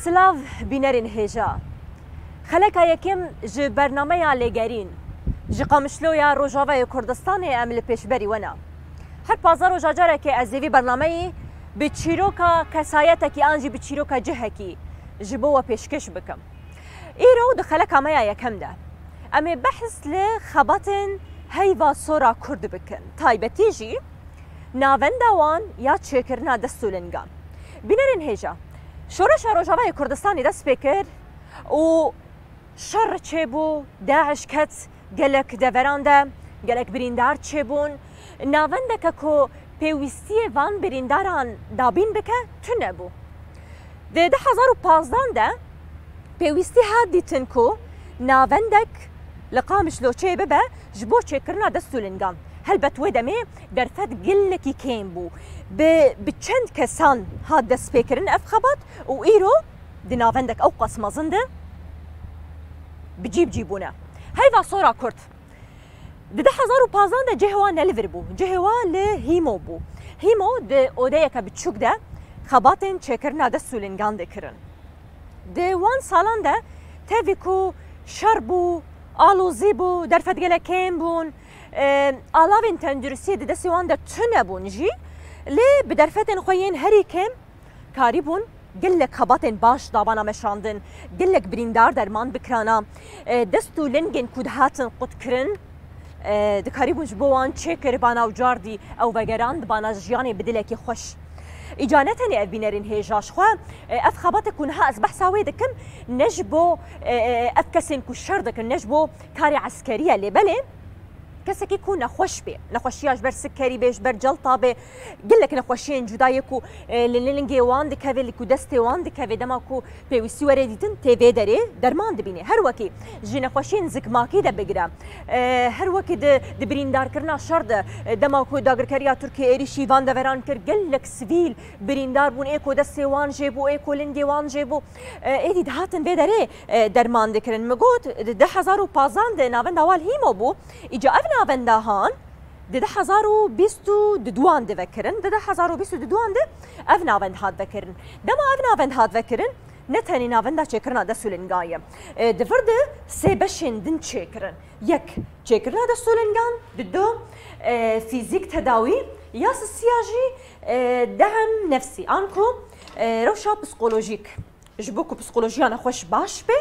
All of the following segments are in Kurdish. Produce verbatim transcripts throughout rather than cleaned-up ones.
Silav bînerên hêja. Xeleka yekem ji bernameya Lêgerîn, ji Qamişloya Rojavayê Kurdistanê em li pêşberî we ne. Her pazdeh roja carekê ez ê vî bernameyî bi çîroka kesayetekî an jî bi çîroka cihekî ji bo we pêşkêş bikim. Îro di xeleka me ya yekem de em ê behs li xebatên heyva sora Kurd bikin. Taybetî jî navenda wan ya çêkirina dest û lingan. Bînerên hêja, şoreşa Rojavayê Kurdistanê dest pê kir û şer çêbû, DAIŞ ket gelek deveran de, gelek birîndar çêbûn. Navendeke ku pêwîstiyê van birîndaran dabîn bike, tune bû. Di du hezar û pazdeh de pêwîstî hat dîtin ku navendek li Qamişlo çê bibe ji bo çêkirina dest û lingan. Helbet wê demê derfet gelekî kêm bû. Bi, bi çend kesan hat destpêkirin ev xebat û îro di navendek ew qas mezin de bi cî bi cî bûne. Heyva sora Kurd. Di du hezar û pazdeh de cihê wan ne li vir bû. Cihê wan li Hîmo bû. Hîmo di odeyeke biçûk de xebatên çêkirina dest û lingan dikirin. Di wan salan de tevî ku şer bû, alozî bû, derfet gelek kêm bûn, e, alavên tenduristiyê di destê wan de tune bûn jî, lê bi derfetên xwe yên herî kêm karîbûn gelek xebatên baş dabana meşandin, gelek birîndar derman bikirana, e, dest û lingên ku dihatin qutkirin, e, dikarîbûn ji bo wan çêkiribana û cardî ew vegerandibana jiyanê bi dilekî xweş. Îca ne tenê ev bînerên hêja ji xwe, e, ev xebatek ku niha ez behsa wê dikim, ne ji bo, e, e, ev kesên ku şer dikin, ne ji bo karê eskerî ye, lê belê kesekî ku nexweş bê, nexweşiya ji ber sikerî bê, ji ber celta bê, gelek nexweşiyên cuda yê ku, e, li lingê wan dikeve, li ku destê wan dikeve, dema ku pêwîstî were dîtin, tê vê derê derman dibîne. Her wekî ji nexweşiyên zikmakî de bigire, e, her wekî di, di birîndarkirina şer de, e, dema ku dagirkeriya Tirkiyê êrîşî van deveran kir, gelek sivîl birîndar bûn, ê ku destê wan jê bû, ê ku lingê wan jê bû, e, êdî dihatin vê derê, e, derman dikirin. Min got, di du hezar û pazdeh de navenda wan Hîmo bû. Îca ev navenda han di du hezar û bîst û duan de vekirin. Di du hezar û bîst û duan de ev navend hat vekirin. Dema ev navend hat vekirin, ne tenê navenda çêkirina dest û lingan ye. E, di vir de sê beşên din çêkirin. Yek, çêkirina dest û lingan, di du, e, fîzîk tedawî, ya sisiya jî, e, dehem nefsî, anku, e, rewşa psikolojîk. Ji bo ku psikolojiya nexweş baş be,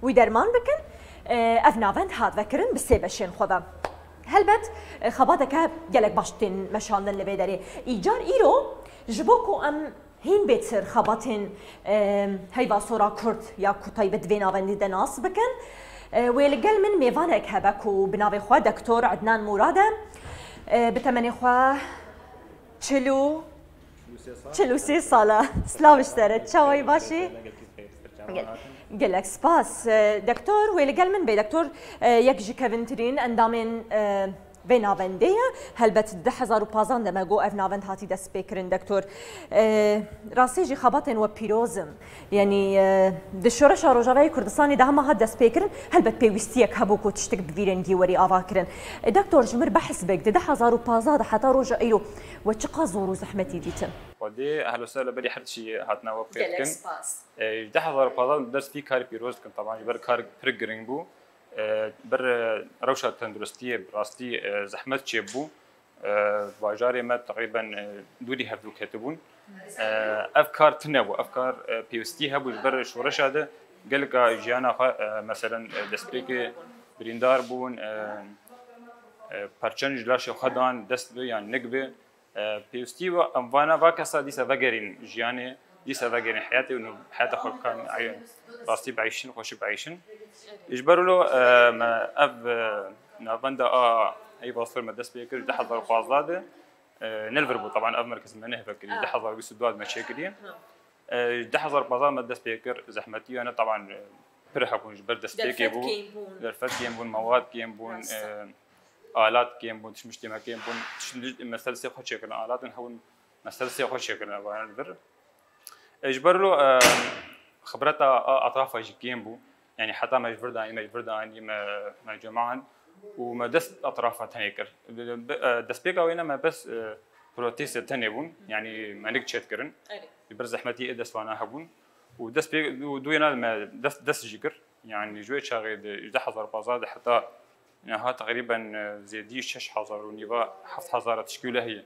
wî derman bikin, e, ev navend hat vekirin bi sê beşên xwe ve. Helbet, e, xebateke gelek baş tên meşandin li vê derê. Îcar îro ji bo ku em hîn bêtir xebatên, e, heyva sora Kurd ya ku taybet vê navendî de nas bikin, e, wê li gel min mêvanek hebe ku bi navê xwe Doktor Ednan Murad e, e, bi temenê xwe çil û çil û sê sal e. Silav ji te re. Çawayî, baş î? Gelek spas. E, Doktor, wê li gel min bê. Doktor, e, yek ji kevintirîn endamên, e, vê navendê ye. Helbet di du hezar û pazdeh de me got ev navend hatî destpêkirin, Doktor. E, rastî jî xebatên we pîroz in. Yanî, e, di şoreşa Rojavayê Kurdistanê de hema hat destpêkirin, helbet pêwîstiyek hebû ku tiştek bi vî rengî werî ava kirin. E, Doktor, ji mir behs bik, di du hezar û pazdeh de heta roja îro we çiqas zor û zehmetî dîtin? Xwedê ehlo ser li berî her tişî hatina we bi xêr Gelek bikin. Spas. E, ji du hezar û pazdeh dest vî karî pîroz dikim. Taban ji ber kar pir giring bû. E, ber, e, rewşa tenduristiyê bi rastî, e, zehmet çêbû. E, bajarê me teqrîben, e, dûrî hevdû ketibûn. E, ev kar tune bû. Ev kar, e, pêwîstî hebû ji ber şoreşa de geleka jiyana xwe, e, meselen, e, destpêkê birîndar bûn, e, e, perçen ji laşê xwe dan, dest bi yan nik bi. E, pêwîstî wa, em vana va kesa dîsa vegerîn jiyanê, dîsa vegerîn heyatê û heyata xwe bikan, ey, rastî bieyşin, xweşik bieyşin. Ji ber wilo, e, me ev, e, navenda a Eyva Sor me dest pê kir, du hezar û pazdeh de, e, ne li vir bû, taban ev merkez me neheve kiriye, Ha. du hezar û bîst û du de me çêkiriye. Ha. E, du hezar û pazdeh me dest pê kir, zehmetî ne taban, e, pir hebûn ji ber destpêkê Derfet bû. Kêm bûn. Derfet kêm bûn, mewad kêm bûn, Rast e. e, alat kêm bûn, tişmiştê me kêm bûn. Tişt-, mesel sê xwe çêkirin, alatên hewin mesel sê xwe çêkirin, ev li vir. E, ji ber lo, e, xibreta a etrafa jî kêm bû. Yanî heta me ji vir danî, me ji vir danî, me, me ceman û me dest etrafa tenê kir. Bi, bi, e, destpêka wê ne me bes, e, protestê tenê bûn. Yanî me nik çêt kirin. Erê. Ji ber zehmetî ê destwana hebûn. û dest pê û dûyê me dest, dest jî kir. Yani ji wê çaxê de ji du hezar û pazdeh de heta niha teqrîben, e, zêdî şeş hezar û nîva heft hezar tişkîle heye.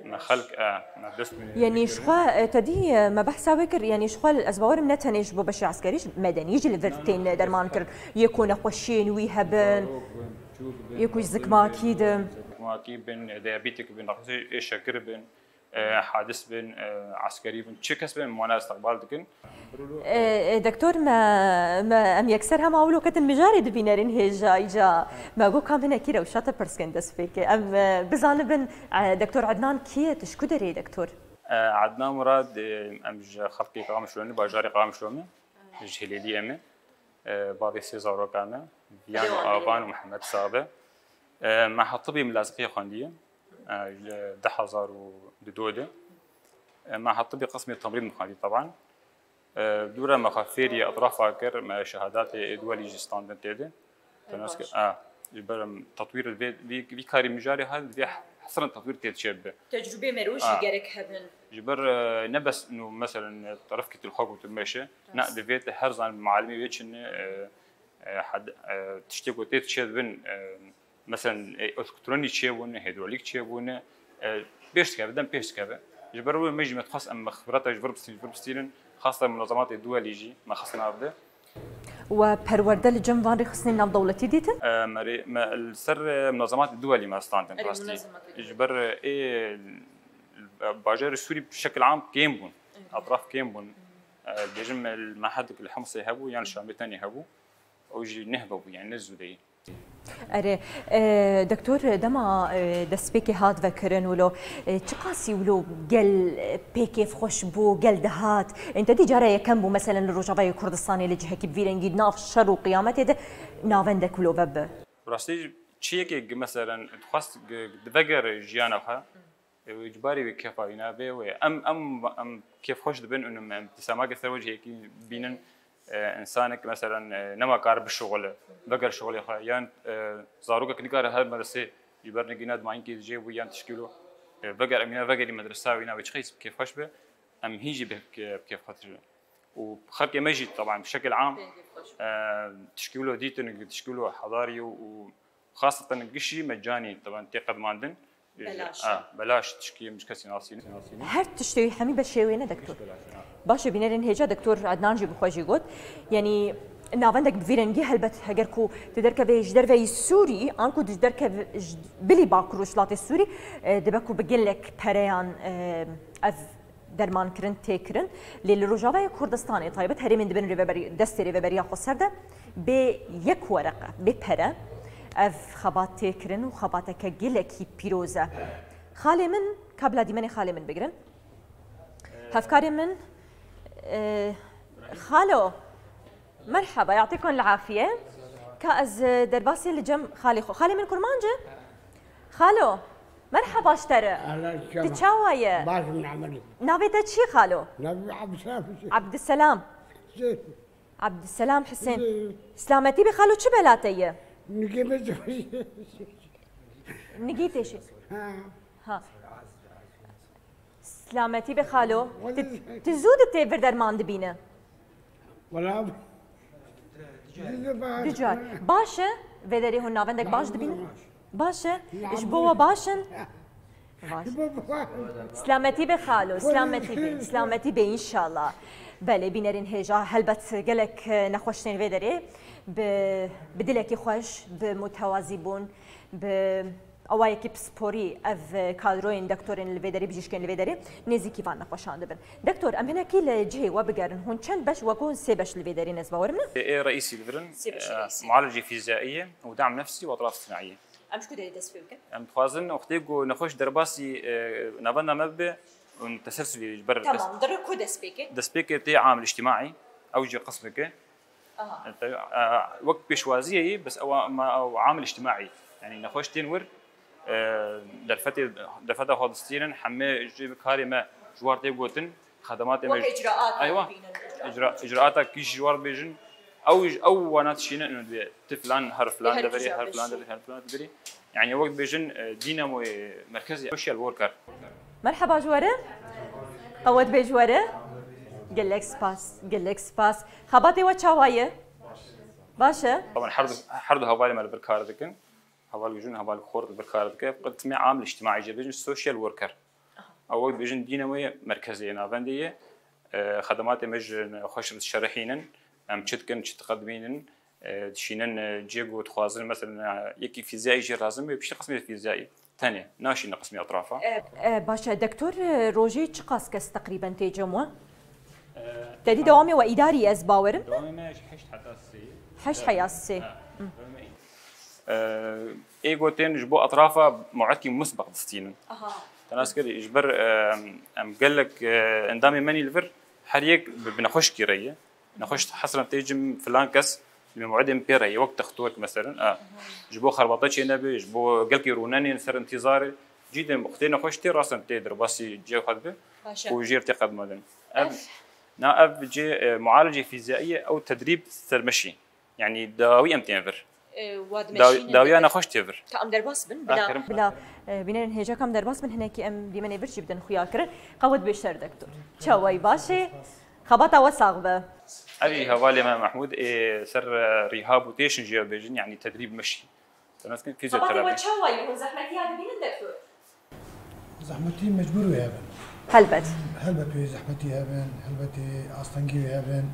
Me xelk, e, me dest min Yanî ji xwe, e, te dî, e, me behsa wê kir, yanî ji xwe ez bawerim ne tenê ji bo beşê eskerî, ji medenî jî li vir tên derman kirin. Yê ku nexweşiyên wî hebin, yê ku ji zikmakî de. Zikmakî bin, diyabetik bin, nexweşê şekir bin, e, hadis bin, e, eskerî bin, çi kes bin, wana istiqbal dikin. E, e, Doktor, me, me, em yekser hema wilo ketin mijarê di bînerên hêja îca. Me got ka hinekî rewşa te pirs kin dest pê ke. Em, e, bizanibin, e, Doktor Ednan kî ye, tu ji ku derê yî, Doktor? E, Ednan Murad, e, em ji xelkê Qamişlo ne, bajarê Qamişlo ne, ji Hilêliyê me. E, bavê sê zarokan me, Viyan û Avan û Mihemed Sabe. E, me hetibî milaziqiyê xwendiye. E, li du hezar û du de. E, me hetibî qismê temrîd min xwendiye, teban. E, dû re me xwe fêrî etrafa kir, me şehadatê êdwelî jî standin tê de. Tenas kir, a, ji ber em tetwîr vê, vî, vî karî mijarê hat, vê hesren tetwîr tê çê bibe. Tecrûbê merû jî A. gerek hebin. Ji ber, e, ne bes ino, meselen, e, terefkî tu li xwe gotin meşe, ne, divê te her zan malimê wê çin, e, e, had-, e, tiştê ku tê çê dibin, e, meselen, e, elektronî çêbûne, hîdrolîk çêbûne, e, pêş dikeve, dem pêş dikeve. Ji ber wê me jî me dixwest em xibata ji vir bistînin, ji vir bistînin, xasta munazematê duwelî jî me xist nav de. We perwerde li cem van rêxistinên navdewletî dîtin? E, me rê-, me li ser, e, munazematê duwelî me standin Erê, rastî. munazematê Ji ber, e, ê, bajarê Sûrî bi şekil am kêm bûn. Erê. Etraf kêm bûn. E, bêjim, e, li Mehedek li Himsê hebû, yan li Şamê tenê hebû. Ew jî nehve bû, yani ne zû deyî. Erê, e, Doktor, dema, e, destpêkê hat vekirin wilo, e, çiqasî wilo gel, e, pê kêfxweş bû, gel dihat? Ên te dî cara yekem bû, meselen li Rojavayê Kurdistanê li cihekî bi vî rengî di nav şer û qiyametê de navendek wilo vebe? Rastî çi yekê gi-, meselen dixwest gi-, divegere jiyana xwe, Ew îcbarî wê kêfa wî nabe wê. Em, em, em kêfxweş dibin û em, em tîsamake ser wecihekî bînin, e, insanek, meselen, e, nema kar bişuxule, veger şuxulê xwe, yan, e, zarokek nikare her medresê ji ber negîna dimayînkê dijê bû yan tişkîlo, e, veger em îna vegerî medresa wîna wê çiqas kêfxweş be, em hîn jî bi kê-, kêfxweş be. Û xelkê me jî, teban, bi şekil am, Pê kêfxweş. e, tişkîlo dîtin, tişkîlo hedarî û, û xaseten gişî me canî, teban, tê qedmandin. Belaş. A, belaş tişkî em ji kesî nasînin. Her tiştê hemî beşê wê ne, Doktor. Baş e, bînerên hêja Doktor Ednan jî bi xwe jî got. Yanî navendek bi vî rengî helbet heger ku tu derkevê ji derveyî Sûrî, an ku tu ji derkev-, ji bilî Bakur Rojhilatê Sûrî, e, dibe ku bi gelek pereyan, e, ev dermankirin tê kirin. Lê li Rojavayê Kurdistanê taybet herêmên dibin rêveberî-, destê rêveberiya xweser de bê yek wereqe, bê pere ev xebat tê kirin û xebateke gelekî pîroz e. Xalê min, ka bila dîmenê xalê min bigirin. Hevkarê min, e, xalo, merheba, yatîkon li afiye. Ka ez, e, derbasê li cem xalê xwe. Xalê min kurmanc e? Xalo, merheba ji te re. Allah Tu çawa ye? Baş min amelî. Navê te çi ye xalo? Navê Abdüselam. Abdüselam. Şey, Abdüselam Hüseyin. Şey. Silametî be xalo, çi bela te ye? Nigê me Nigî tê şî. Ha. Ha. Silametî be xalo. Tu, Wala- tu zû di tê vir derman dibîne? Wala. Dicar. Baş e, vê derê hûn navendek baş dibînin? Baş e, ji bo we baş in? Baş. Silametî be xalo, silametî be, silametî be înşallah. Belê, bînerên hêja, helbet gelek, e, nexweş tên vê derê. Bi, bi dilekî xweş, bi mutewazîbûn, bi awayekî pisporî ev kadroyên doktorên li vê derê, bijîşkên li vê derê nêzîkî van nexweşan dibin. Doktor, em hinekî li cihê we bigerin. Hûn çend beş, wek hûn sê beş li vê derê ne, ez bawerim ne? Ê reîsî li vir in, Sê beş e, reîsî. Mualij fîzyaî ye û dam nefsî û etraf sinaî ye. Em ji ku derê dest pê bikin? Em dixwazin wextê ku nexweş derbasî, e, navenda me bibe û teselsulî ji ber Tamam, di ku dest pê ke? Destpêkê tê amil îctimaî, ew jî qismeke. Aha. Te-, e, wek pêşwaziyê yî, bes ew a-, ma ew amil îctimaî. Yanî nexweş tên wir, e, derfetê, derfeta xwe distînin, hemê ji karê me ji war tê gotin, xedematê me Wek ji icraat Aywa. dibînin, icraat. Îcra-, îcraata kî ji war dibêjin, ew, ew wana dişînin, ino dibê, ti filan, her filan Her deverê, kîja her filan bişî. deverê, her filan deverê. Yanî wek dibêjin, e, dînamoyê merkezê social worker. Merheba ji we re. Qewet bê ji we re. Gelek spas, gelek spas. Xebatê we çawa ye? Baş e? Taban her du, her du hevalê me li vir kar dikin. Hevalek jin, hevalek xort li vir kar dike. Qismê am li îctimaî jê bêjin social worker. Ew wek dibêjin dîne wê merkezê yê navendê ye. E, Xedematê me ji xweş dişerihînin. Em çi dikin, çi diqedimînin. E, dişînin, e, cihê ku dixwazin, mesela, e, yekî fîzyayî jê lazim bê, piştî qismê fîzyayî. Tenê, naşîne qismê etrafa. E, e, baş e, dektor, e, rojê çiqas kes teqrîben tê cem we? E, Te dî dewamê we îdarî ez bawerim. Dewamê me ji heşt heta sê. Heşt heya sê. Ha, dewamê. E, ê gotên ji bo etrafa muekî musbeq distînin. Aha. Te nas kirî, ji ber, e, em gelek, e, endamê menî li vir her yek bi, bi nexweşkî re ye. Nexweş hesren tê cim filan kes li mewedê min pê re ye, wek textorek meselen. A, ji bo xerbata çê nebe, ji bo gelkî rûnenên ser intîzarê. Cî de xwedê nexweş tê rasen tê derbasî cihê xwe dibe Baş e. û jêr tê qedmandin. Ev, Ev. na ev cê, e, mualecê fîzyayî ye, ew tedrîb ser meşî. Yanî dawî em tên vir. E, wa Daw- dimeşînin Dawiya dibe. nexweş tê vir. Ka em derbas bin, bila. Aferin. Bila, e, bînerên hêja kam derbas bin, hinekî em dîmenê vir jî bidin xuya kirin. Qewet bê şer dektor. Çawayî baş e. Xebata we sax be. Evî hevalê me Mehmûd ê ser, e, rehab û têşin jê bêjin, yanî tedrîb meşî. Te nas kirin Xebatê we fizyoterapi. çawa ye? Hûn zehmetiya dibînin dektor? Zehmetî mecbûr wê hebin. Helbet. Helbet wê zehmetî hebin, helbetî astengî wê hebin.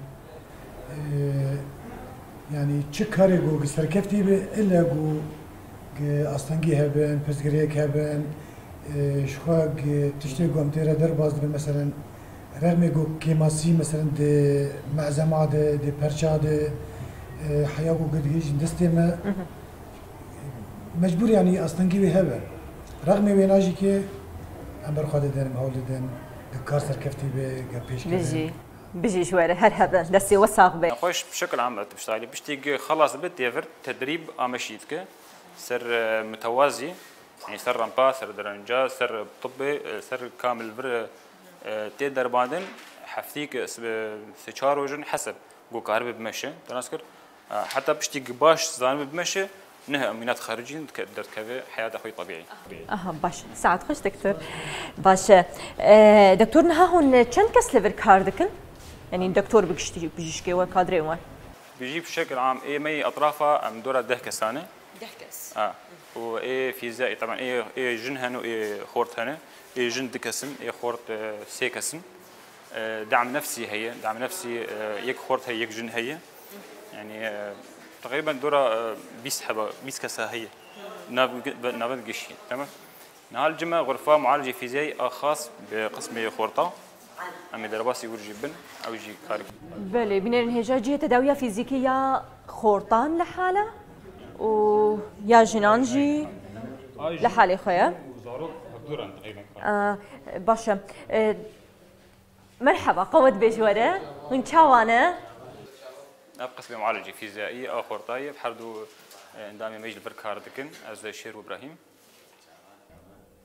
Ee, yanî çi karê ku gi serkeftî be, ille ku gi astengî hebin, pirsgirêk hebin, ee, ji xwe gi tiştê ku em tê re derbas dibin, meselen, rexmê ku kêmasî, meselen, di mezema de, di perça de, ee, heya ku gi digihîjin destê me, Mhm. Mecbûr yanî astengî wê hebe. Rexmê wê najî ke em ber xwe didin, em hewl didin, ge kar serkeftî be, ge pêş kevin. Bijî. Bijî ji we re her hebe. Destê we sax be. Nexweş bi şekil am tiştalî piştî ge xelas be tê vir tedrîb ameşî dike. Ser, e, mutewazî, yanî ser rampa, ser derenca, ser tibbê, e, ser kamil vir, e, tê derbandin. Heftî ke sê çar rojin heseb. Ku karibe bimeşe, te nas kir. E, heta piştî ku baş zanibe bimeşe, neh mînat xaricî dike-, derdikeve heyata xwe yê tebîî. Aha, baş. Saet xweş, doktor. Baş e. E, doktor, niha hûn çend kes li vir kar dikin? Yanî doktor bi giştî, bijîşkê we, kadrê we? Bijî bi şekil am ê me yê etrafa em dora deh kesan e. Deh kes. A. Û ê fîzya, ê, teban ê, ê jin hene û ê xort hene. Ê jin du kes in, ê xort, e, sê kes in. E, dam nefsî heye. Dam nefsî, e, yek xort heye, yek jin heye. Yanî, e, teqrîben dora, e, bîst heba, bîst kesa heye. Nav, navend gişî. Tamam. Niha li cime xurfa mualecê fîzyayî a xas bi qismê xorta. Em ê derbasî wir jî bin, ew jî kar. Belê, bînerên hêja cihê tedawiya fîzîkî ya xortan li hal e û ya jinan jî li halê xwe ye. Zarok hevdû re ne teqrîben kar. Aa, baş e. E, merheba, qewet bê ji we re. Hûn çawa ne? Ev qismê mualecê fîzyayî a xorta ye, ev her du, e, endamê me jî li vir kar dikin. Ez Şêr û Îbrahîm.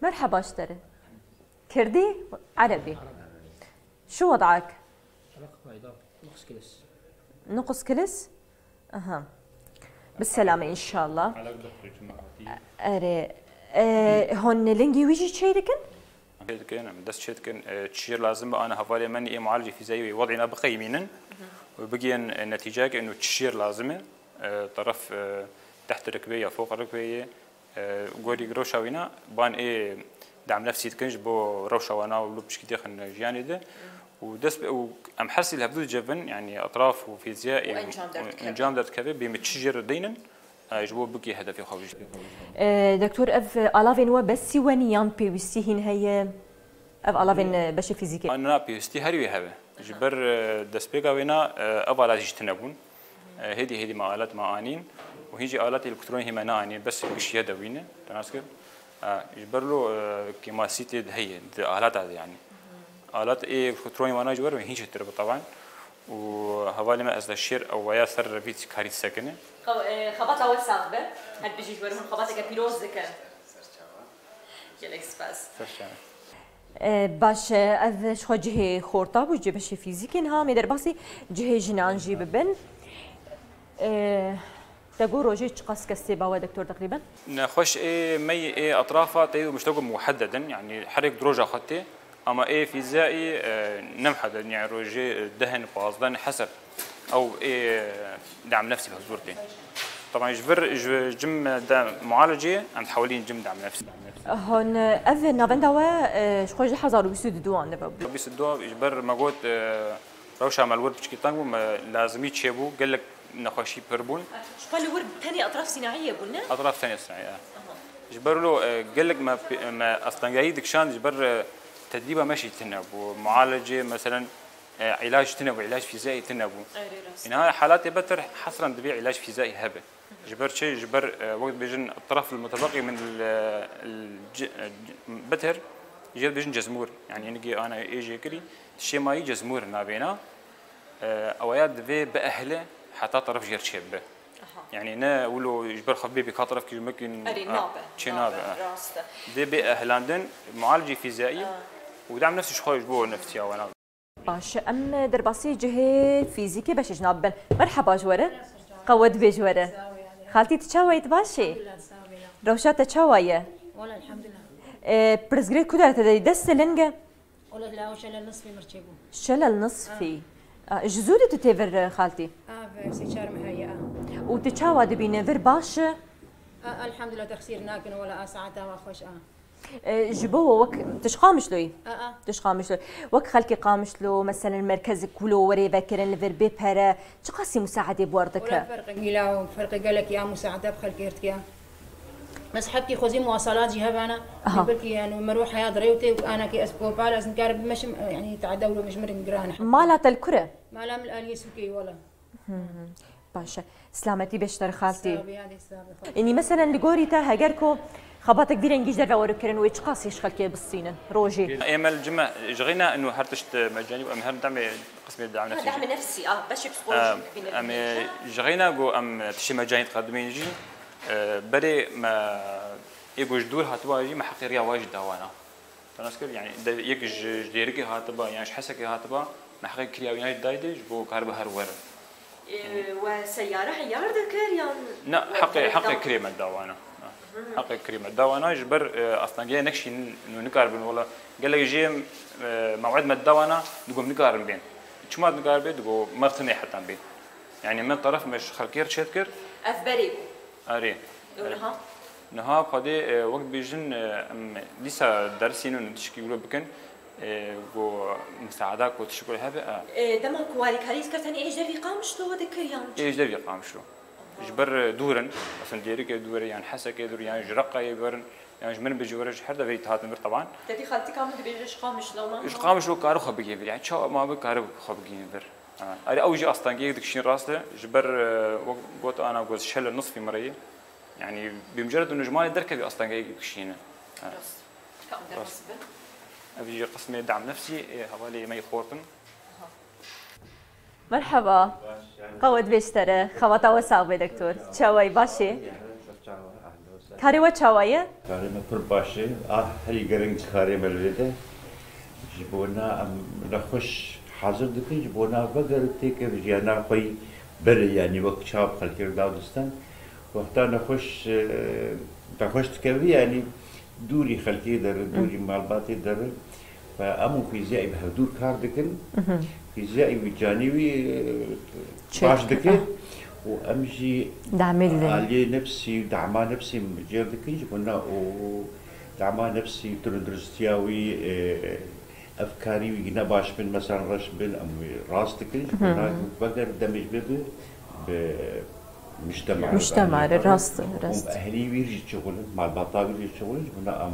مرحبا اشتري. كردي؟ عربي. شو وضعك؟ رقم بيضاء، نقص كلس. نقص كلس؟ اها. بالسلامة ان شاء الله. Erê, e, hûn lingî wî jî çêdikin? Çêdikin, em dest çêdikin, e, çi jêr lazim be, ana hevalê me nî ê mualecê fîzyayî wê wedîna biqeyimînin û bigihên, e, netîceyeke ino çi jêr lazim e, e, teref, e, teht rikbê ya foq rikbê ye. E, gorî rewşa wîna, ban ê dam nefsî dikin ji bo rewşa wana û li pişkî têxin jiyanê de. Û dest bi, û em her sî li hevdû dicevin, yanî etraf û fîzya û ê, encam û derdikeve. Encam derdikeve, bê me çi jê re deynin, e, ji bo bikê hedefê xwe bijî. E, doktor, ev alavên we besî we nî yan pêwîstî hîn heye? Ev alavên, e, beşê fîzîkê. Na pêwîstî her wê hebe. Ji ber, e, destpêka wêna, e, ev alat jî tune bûn. E, hêdî hêdî me alat me anîn û hîn jî alatê elektronî hê me neanî, bes gişiye de wîne, te nas kir. E, ji ber lo, e, kêmasî tê de heye, di alata de yanî. Alat ê elektronî wana ji wer wê hîn çêtir bi teban. Û hevalê me ez de şêr ew waya ser revî karî sekine. Xew-, e, xebata we sax be. Her bijî ji wer hûn xebateke pîroz dikin. Gelek spas. Ser çavan. E, baş e, ev ji xwe cihê xorta bû, cihê beşê fîzîkê, niha em ê derbasî cihê jinan jî bibin. E, te got rojê çiqas kes tê ba we, doktor, teqrîben? Nexweş ê me yê ê etrafa tê û miştego muhedded in, yanî her yek di roja xwe tê. Ama ê fîziyayî, e, ne mihedded, yani rojê, e, deh in, pazdeh in, heseb. Ew ê, e, dam nefsî bi huzur tê. Taban ji vir, ji cim de mualecê, em dihewilîn cim dam nefsî. Hon, ev navenda we, e, ji xwe ji hezar û bîst û du an dibe bû. Bîst û du ji ber me got, e, rewşa me li wir piçkî teng bû, me lazimî çêbû, gelek nexweşî pir bûn. Ji xwe li wir tenê etraf sînayiyê bûn, ne? Etraf tenê sînayî, e. Aha. Ji ber wilo, e, gelek me, me astengiyayî dikişand, ji ber, e, tedbîba me jî tune bû. Mualecê, meselen, e, îlac tune bû, îlac fîziyayî tune bû. Erê, rast. Îna halatê betir hesren divê îlac fîziyayî hebe. Ji ber çi? Ji ber, e, wek dibêjin, etraf li mutebeqî min li, li ci-, e, ci-, betir, jê dibêjin cezmûr. Yani hinekî ana ê jê kirî, şêmayî cezmûr navêna. E, ew ya divê biehle heta teref jêr çêbibe. Aha. Yani ne wilo ji ber xwe bê bîka teref kî mekîn, Erê, e, nabe, çê nabe, nabe, e. Rast e. Divê bê ehlandin, mualicî fîziyayî Ha. û dem nefsî ji xwe ji bo nefsiya we nabe. Baş e, em derbasî cihê fîzîkê beşê ji nav bibin. Merheba ji we re. Qewet bê ji we re. Xaltî, tu çawa yî, tu baş î? Rewşa te çawa ye? Wala elhamdulillah. E, pirsgirêk ku dere te de dest te ling e? Wala la şelel nisfî mir çêbû. Şelel nisfî. A, ji zû de tu tê vir, e, xaltî? A, ve sê çar meh heye, a. Û tu çawa dibîne vir baş e? A, elhamdulillah, texsîr nakin, wala a saeta wa xweş a. E, ji bo we wek tu ji Qamişloyî? A, a. Tu ji Qamişloyî. Wek xelkê Qamişlo, meselen merkezek wilo werê vekirin li vir bê pere, çiqasî musaedê bi we re dike? Wala ferqê mîla û ferqê gelekî a musaede bi xelkê re dike. Bes hepkî xwezî muwasalat jî hebana. Aha. Belkî yani merwe heya direwtê û anakî ez gopal ez nikarim bimeşim, yani taede wilo min ji min re giran. Mala te li kur e? Mala min li aliyê sûkê wala. Hı hı. Baş e. Silametî bê ji te re xaltî. Sağ ol, ya de sağ ol. Înî meselen li gorî te heger ku xebatek vî rengî ji derve were kirin wê çiqasî ji xelkê bistînin rojê? Ê me li cime ji xîna inu her tişt mecanî û em her demê qismê dame Ha, nefsî. Dame nefsî, ah, beşê psikolojîk Em, bîne em ê bîne. Ji xîna ku em tiştê mecanî diqedimîn jî, e, berê me ê ku ji dûr hatiba jî me heqê riya wa jî dawana. Te nas kir, yani, de, yek ji, ji Dêrikê hatiba, yan ji Hesekê hatiba, me heqê kiriya wîna jî dayê de, ji bo karibe her were. Ê, we seyare heyar dikir, yan Ne, we heqê, heqê daw- kirê me dawana. Heqê kirê me dawana, ji ber, e, astengiya nekşîn, nû nikaribin, wala, gelek jê, e, mew'id me dawana, digo nikarin bên. Çima nikaribê, digo mertinê hetan bên. Yani, me taraf me ji xelkê re çêdikir. Ev berê bû. Erê. Û niha? Niha xwedê, e, wek dibêjin, e, em dîsa dersînin û tişkî wilo bikin, e, ku misaada ku tişkî wilo hebe, e. E, dema ku alîkarî dikir tenê ê ji dervî Qamişlo dikir yan çi? Ê ji dervî Qamişlo. Ji ber, e, dûr in, mesela Dêrikê dûr e, yan Hesekê dûr, yan ji Reqayê dûr in, yan ji min bi ji were ji her devê dihatin vir teban. Te dî xaltika min dibêje ji Qamişlo me. Ji Qamişlo kari xwe bigihîn vir, yani çawa ma bi kari xwe bigihîn vir. Ha, erê ew jî astengiyek dikişîn rast e. Ji ber, e, wek got ana got şele nisfî mireyê. Yani bi mucerred û ji malê derkevî astengiyek dikişîne. Ha. Rast. Kam Rast. derbas bin? Ev jî qismê dam nefsî, e, hevalê me yê xortin. Merheba. Baş, yani. Qewet bê ji te re. Xebata we sax be, doktor. Çawa yî, baş î? Karê we çawa ye? Karê me pir baş e. Ah, herî giring ji karê me li vê de. Ji bona em nexweş hazir dikin, ji bona veger têkeve jiyana xwe yî berê, yanî wek çav xelkê re dadistan. Wexta nexweş, e, nexweş dikeve, yanî dûrî xelkê dere, dûrî malbatê dere. Ve em û fîziyayî bi hevdû kar dikin. Mhm. Fîziyayî wî canî wî, e, Çêk. baş dike. Ah. Û em jî Damê didin. aliyê nefsî, dama nefsî cêr dikin ji bo na û dama nefsî, tunduristiya wî, e, ev karî wî ne baş bin, mesela reş bin, em wî rast dikin. Ji bo na Mhm. veger demê ji vê bi, bi mujtema re, Mujtema re, bi rast, rast. Û ehlî wî jî çixulin, malbata wî jî çixulin, ji bo na em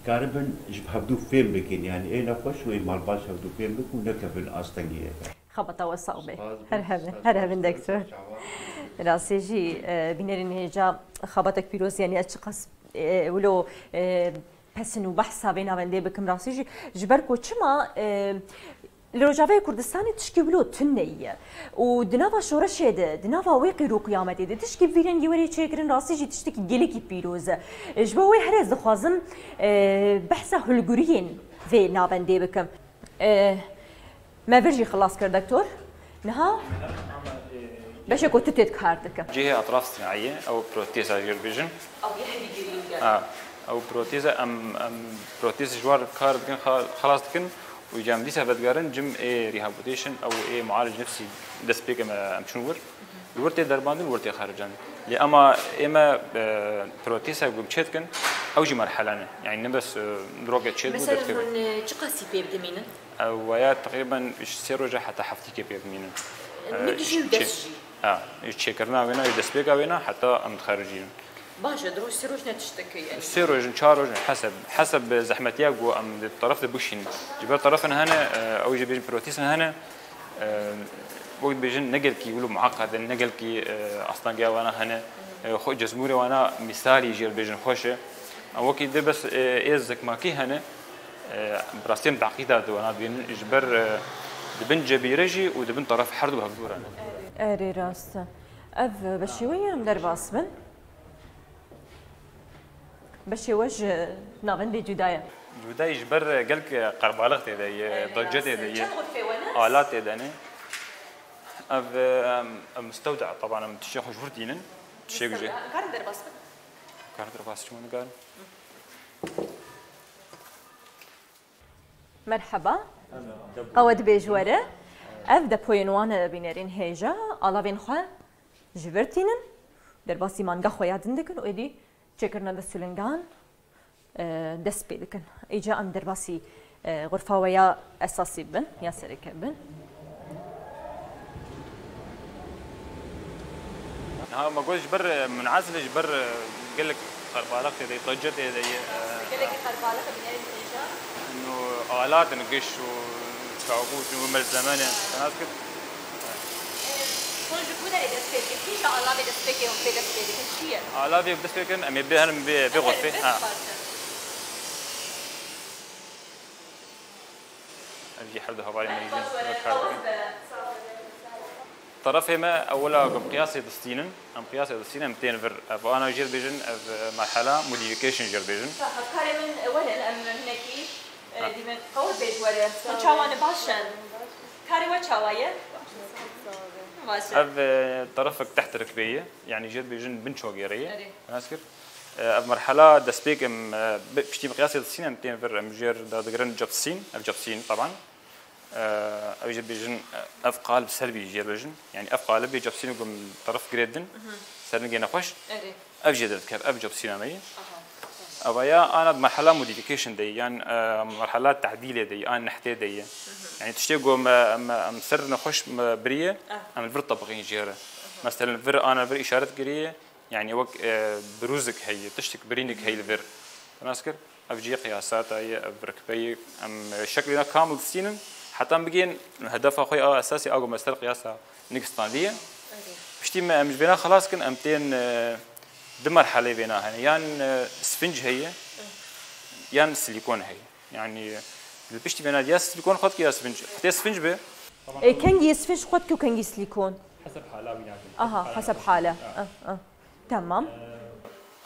karibin ji hevdû fêm bikin, yani ê nexweş û ê malbat ji hevdû fêm bikin û nekevin astengiyê. Xebata we sax be. Spas, Her hevin, spas, her hevin spas, dektir. Çawa? Rastî jî, e, bînerên hêja xebatek pîroz, yani ez çiqas, e, wilo, e, pesin û behsa vê navendê bikim rastî jî. Ji ber ku çima, e, Li Rojavayê Kurdistanê tişkî wilo tune ye û di nava şoreşê de, di nava wê qîr û qiyametê de tişkî bi vî rengî were çêkirin, rastî jî tiştekî gelekî pîroz e. Ji bo wê her ez dixwazim, e, behsa hilguriyên vê navendê bikim. E, me vir jî xilas kir, doktor. Niha beşê ku tu tê kar dike. Cihê etraf sinayiye, ew proteza jê dibêjin. Ew yê herî girîng e. Ha. Ew proteze em, em protez ji war kar dikin, xa-, xelas dikin û cem dîsa vedigerin cim ê rehabilitation ew ê mualij nefsî dest pê ke me em çûn wir. Li wir tê derbandin, wir tê xericandin. Lê ema ê me, e, proteze gum çê dikin, ew jî merhele ne. Yani ne bes, e, droge çê dibû, Mesela dest pê hûn, e, çi qasî pê bidimînin? Ew waya teqrîben ji sê roja heta heftîkê pê bimînin. E, Ne dijî û çê-, dest jî? Ha, ji çêkirina wêna, ji destpêka wêna heta em dixericînin. Baş e, di roj sê roj ne tiştek e yani. Sê roj in, çar roj in, heseb, heseb bi zehmetiya ku em di teref de bişînin. Ji ber terefin hene, e, ew jî bêjin protezin hene, e, wek dibêjin ne gelkî wilo mueqed in, ne gelkî, e, astangiya wana hene, e, xwe cezmûrê wana mîsalî jê dibêjin xweş e. Em wekî dê bes, e, ê zikmakî hene, e, bi rastî em teqîda di wana dibînin, ji ber, e, di bin cebîre jî û di bin teref her du hevdû re ne. Erê rast e. Ev beşê we ye em derbas bin. Beşê we ji navendê cuda ye. Cuda ye ji ber gelek qerbalix tê de ye, Erê, dacê tê de rast. ye. Çend xurfê we ne? Alat tê de ne. Ev, em, ev mistewda, taban em tiştê xwe ji wir tînin. Tiştê guje. Mistewda. Karin derbas bin? Karin derbas çi min karin? Merheba. Qewet bêj were. Ev depoyên wan bînerên hêja, alavên xwe ji vir tînin. Derbasî manga xwe ya din dikin û êdî çêkirina dest û lingan, e, dest pê dikin. Îca em derbasî, e, xurfa we ya esasî bin, ya sereke bin. Niha me got ji ber, e, munazile, ji ber, e, gelek qerbalix tê de, tecir tê de ye, e, Gelekî qerbalix bînerên hêja. Ino alat in giş û çaxû û malzeme ne, nas kir. Hûn ji ku derê dest pê dikin? Kîja alavê destpêkê hûn pê dest pê dikin? Çi ye? Alavê dest pê dikin, em ê bê herin bê, bê xurfê. Ha. Ev jî her du hevalên me jî kar dikin. Terefê me ewila em qiyasê distînin, em qiyasê distînin, em tên vir. Ev ana jê dibêjin, ev merhela modification jê dibêjin. Hevkarê min werin, em hinekî, e, Ha. dîme qewet bêj were. Hûn çawa ne, baş in? Karê we çawa ye? Baş e. Ev, e, terefek teht rikbê ye, yani jê dibêjin bin çogêrê ye. Erê. Nas kir. E, ev merhela destpêk em, e, bi, piştî bi qiyasê distîn em tên vir, em jêr dadigirin capsîn, ev capsîn taban. E, ew jê dibêjin, e, ev qalib ser bî jê dibêjin. Yani ev qalibê capsîn ku em teref girê din, ser nigê nexweş. Erê. Ev jê derdikev, ev capsîna me ye. Aha. Eva ya ana di merhela modification de ye, yan, e, merhela tehdîlê de ye, an nehtê de ye. Yani tiştê ku me, me, em ser nexweş me biriye, Ah. em li vir tebiqîn jê re. Mesela vir ana vir îşaret kiriye, yani wek, e, birûzik heye, tiştek birînik heye li vir. Nas kir, ev cihê qiyasata ye, ev rikbe ye, em, e, şeklê na kamil distînin, heta em bigên hedefa xwe ya esasî a ku me ser qiyasa nik standiye. Piştî me em ji vêna xelas kin, em tên, e, du merhelê vêna hene. Yan, e, sfinc heye, yan silîkon heye. Yani, li piştî vêna ya silîkon xwe dike ya sfinc. Tê sfinc be. E, kengî sfinc xwe dike û kengî silîkon? Heseb hala wî nakin. Aha, heseb hala. Ah, ah. Tamam.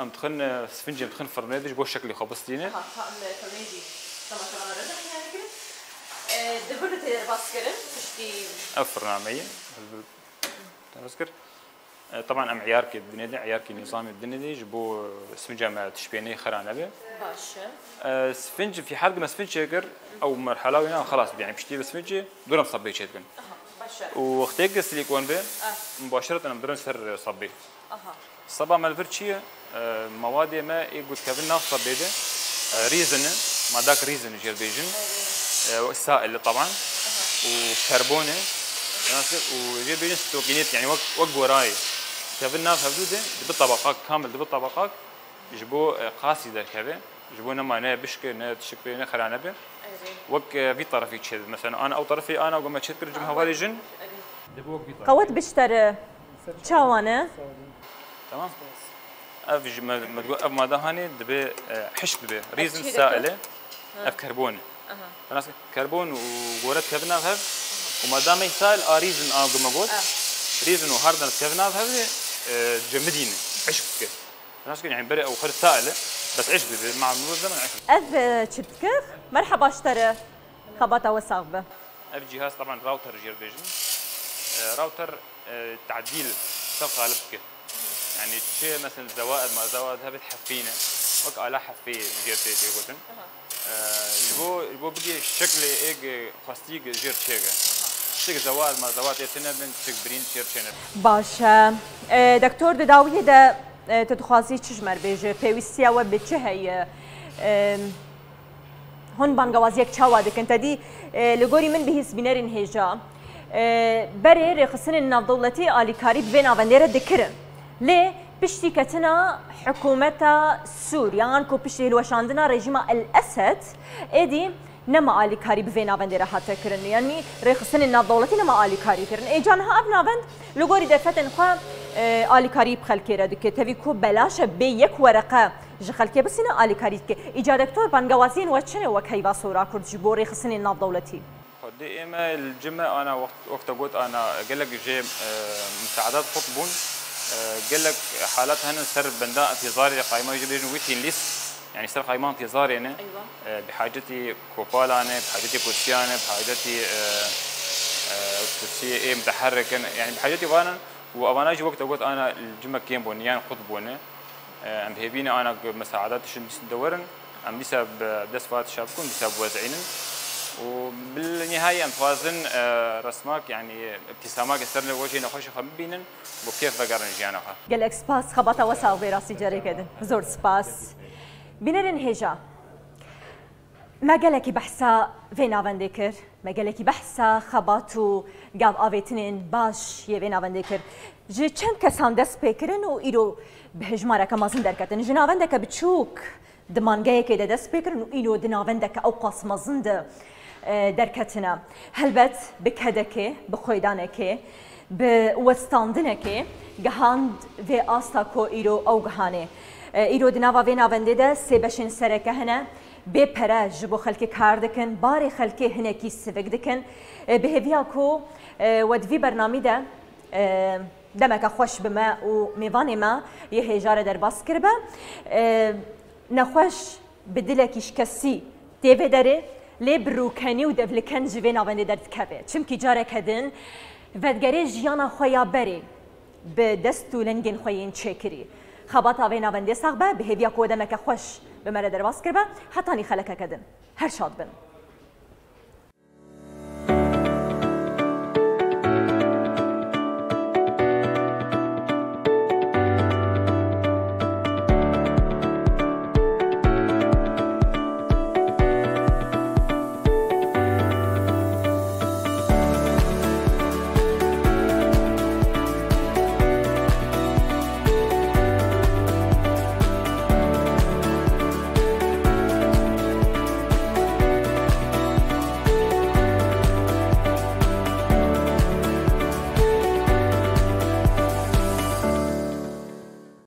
Em dixin, e, sfincê em dixin firnê de ji bo şeklê xwe bistîne. Aha, ha, em firnê jî temaşevanan re dixin yani kirin. E, di vir de tê derbas kirin, piştî Ev firna me ye. Derbas kir. E, teban em eyarkê dinê de, eyarkê nîzamê dinê de ji bo, e, sfinca me tişpênê xira nebe. Baş e. E, sfinc, fî hal me sfinc çêkir, ew merhela wê ne xelas bî. Yani piştî bi sfincê durem sabbê çêdikin. Aha, baş e. Û wextê ke silîkon be, Ah. mubaşeret em dirin ser sabbê. Aha. Saba me li vir çi ye? E, mewadê me ê ku dikevin nav sebê de, e, rîzin e, madak rîzin jê dibêjin. E, wek sail e taban. Aha. Û karbon e. Nasıl? Û jê dibêjin stokînêt, yani wek, wek gorayê. Dikevin nav hevdû de, dibi tabaqak, kamil dibi tabaqak, ji bo, e, qasî derkeve. Ji bo nema ne bişke, ne tişik bê, ne xera nebe. Erê. Wek, e, vî tarafî çêdibe. Mesela, ana ew tarafî ana ku me çêdikir cim hevalê jin. Erê. Dibe wek vî tarafî. Qewet biştere. Çawa ne? Tamam. Ev ji me, me digot, ev mada hanê dibe, e, hişk dibe. Rîzin çê sail e. Ha. Ev karbon e. Aha. Te nas kir, karbon û gore dikevin nav hev. Û madamê sail a rîzin a ku me got. Ah. Rîzin û hardan dikevin nav hev, e, cemidîne. Hişk dike. Nas kir, yani berê ew xir sail e. Bes hişk dibe. Ma, ma zaman hişk. Ev, e, çi dike? Merheba ji te re. Xebata we sax be. Ev cihaz, taban, router jê re dibêjin. E, router, e, tadîl, ser qalib dike. Yani çi, mesela, zewaid, ma zewaid hebit hefîne. Wek ala hefê jêr tê tê gotin. Ee, ji bo, ji bo bigê şeklê êg xwestî jêr çêge. Tiştek zewat ma zewat ê tine bin, tiştek birîn jêr çêne. Baş e. E, Doktor, di dawiyê de, e, tu dixwazî çi ji me re bêje? Pêwîstiya we bi çi heye? E, hûn bangewaziyek çawa dikin? Te dî, e, li gorî min bihîst bînerên hêja. E, berê rêxistinên navdewletî alîkarî bi vê navendê re dikirin. Lê piştî ketina hikûmeta Sûriye, yan ku piştî hilweşandina rejîma El Esed, êdî nema alîkarî bi vê navendê re hate kirin. Yanî rêxistinên navdewletî nema alîkarî kirin. Ê ca niha ev navend li gorî derfetên xwe, e, alîkarî bi xelkê re dike. Tevî ku belaş e bê yek wereqe ji xelkê bisîne alîkarî dike. Îca Doktor, bangewaziyên we çi ne wek Heyva Sora Kurd ji bo rêxistinên navdewletî? Xwedê ê me li cime ana wext, wexta got ana gelek jê, e, misaedat xurt bûn. E, gelek halat hene ser benda întîzarê qayma jî bêjin waiting list. Yani ser qayma întîzarê ne. Eywa. E, bi hacetî kopalan e, bi hacetî kursiyan e, bi hacetî, e, e, kursiyê ê miteherrik in. Yani bi hacetî wan in û evana jî wexta got ana li cime kêm bûn, yan xurt bûne. E, em bi hêvî ne ana ku misaedat tişin dîs de werin. Em dîsa bi dest va tişa bikin, dîsa biwezînin. Û bi nihayê em dixwazin, e, resmak, yani îbtîsamak ser li wecihê nexweşê xwe bibînin, bo kêf vegerin jiyana xwe. Gelek spas, xebata we sax bê, rastî careke din. Zor spas. Bînerên hêja, me gelekî behsa vê navendê kir, me gelekî behsa xebat û gav avêtinên baş yê vê navendê kir. Ji çend kesan dest pê kirin û îro bi hejmareke mezin derketin. Ji navendeke biçûk di mangeyekê de dest pê kirin û îro di navendeke ewqas mezin de, e, derketine. Helbet bi kedekê, bi xwêdanekê, bi westandinekê gihand vê asta ku îro ew gihanê. E, îro di nava vê navendê de sê beşên sereke hene. Bê pere ji bo xelkê kar dikin, barê xelkê hinekî sivik dikin. E, bi hêviya ku, e, we di vî bernamî de, e, demeke xweş bi me û mêvanê me yê hêja re derbas kiribe. E, nexweş bi dilekî şikestî tê vê derê, lê bi rûkenî û devliken ji vê navendê derdikeve. Çimkî careke din vedigerê jiyana xwe ya berê bi dest û lengên xwe yên çêkirî. Xebata vê navendê sax be, bi hêviya ku we demeke xweş bi me re derbas kiribe, hetanî xelekeke din. Her şad bin.